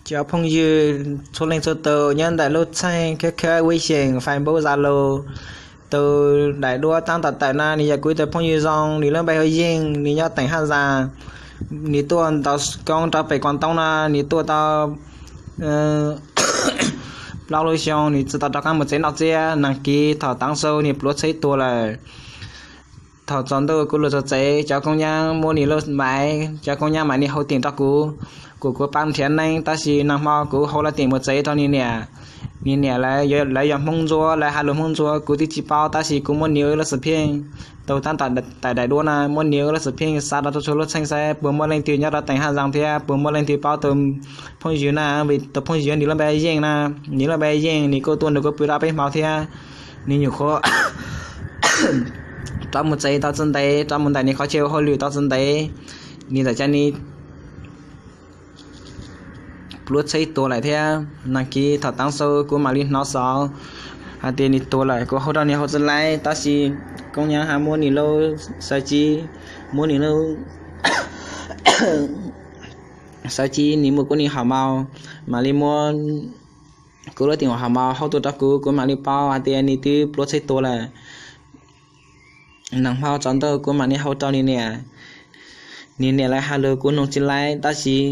Cov phooj ywg txhua leej txhua tus nyob ntawm lub txheej khab khab web xyeem Facebook Zalo, tus daim duab tab tom tawm na nws yog kuv ib tug phooj ywg zoo, nws lub npe hu Yeej, nws nyob teem Haj Zas. Nws tuaj ntaus koob rau pem Koos Toob no, nws tuaj tau plaub lub xyoo, nws tsis tau rov qab mus tsev noj tsiab. Nag kis thaum tav su nws pluav tsheb tuag lawm. Thaum tsaus ntuj kuv los txog tsev, cov koob nyab muab nws lub maiv, cov koob nyab mam li hau teem rau kuv, kom kuv pab nrhiav neeb, tab sis nag hmo kuv hau lawv teem mus tsev rau nws niam. Nws niam lawv, lawv yog Hmoob Ntsuab, lawv has lus Hmoob Ntsuab kuv twb tsis paub, tab sis kuv muab nws lub xwm phiaj, tus tab tom tawm daim duab na, muab nws lub xwm phiaj xa rau txhua txhua lub txheej saib puas muaj leej twg nyob rau teem Haj Zas thiab puas muaj leej twg paub tus phooj ywg na, vim tus phooj ywg nws lub npe Yeej na, nws lub npe Yeej, nws kuj tuaj nrog kuv pw rau peb hmo thiab. Nws nyuam qhuav rov mus tsev tau tsis ntev, rov mus ntawm nws qhov chaw ua hauj lwm tau tsis ntev, nws txawm cia li pluav tsheb tuag lawm thiab. Nag kis thaum tav su kuv mam li hnov xov hais tias nws tuag lawm, kuv hu rau nws hauv tsis laib, tab sis koob nyab ho muab nws lub xav ci, muab nws lub xav ci, nws muab kuv nws hom maus, mam li muab kuv lub teem hom maus hau tuaj rau kuv, kuv mam li paub hais tias nws twb pluav tsheb tuag lawm. Nag hmo tsaus ntuj kuv mam li hau rau nws niam. Nws niam lawv has lus kuv noog tsis laib, tab sis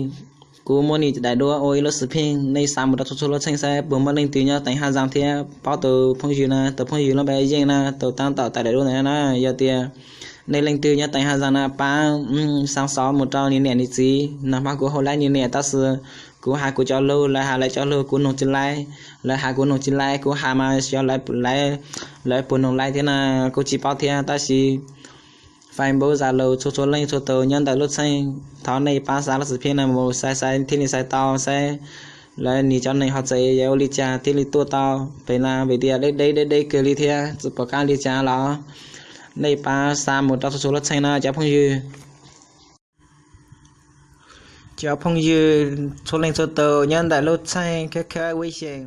kuv muab nws daim duab ua ib lub xwm phiaj, nej xa mus rau txhua txhua lub txheej saib puas muaj leej twg nyob teem Haj Zas thiab paub tus phooj ywg na, tus phooj ywg lub npe Yeej na, tus tab tom tawm daim duab ntawd na. Yog tias nej leej twg nyob teem Haj Zas na pab xa xov mus rau nws niam nws txiv. Nag hmo kuv hu laib nws niam tab sis kuv has kuv cov lug, lawv has lawv cov lug, kuv noog tsis laib. Lawv has kuv noog tsis laib, kuv has mas xyov lawv puas noog laib thiab na, kuv tsis paub thiab, tab sis Facebook Zalo txhua txhua leej txhua tus nyob ntawm lub txheej, thov nej pab xa lub xwm phiaj no mus saib saib thiaj li xaiv tau saib lawv nws cov neeg hauv tsev yog ua li cas thiaj li tuaj tau pem na, vim tias deb deb deb deb kawg li thiab tsis pom qab li cas los. Nej pab xa mus rau txhua txhua lub txheej no cov phooj ywg. Cov phooj ywg txhua leej txhua tus nyob ntawm lub txheej khab khab web xyeem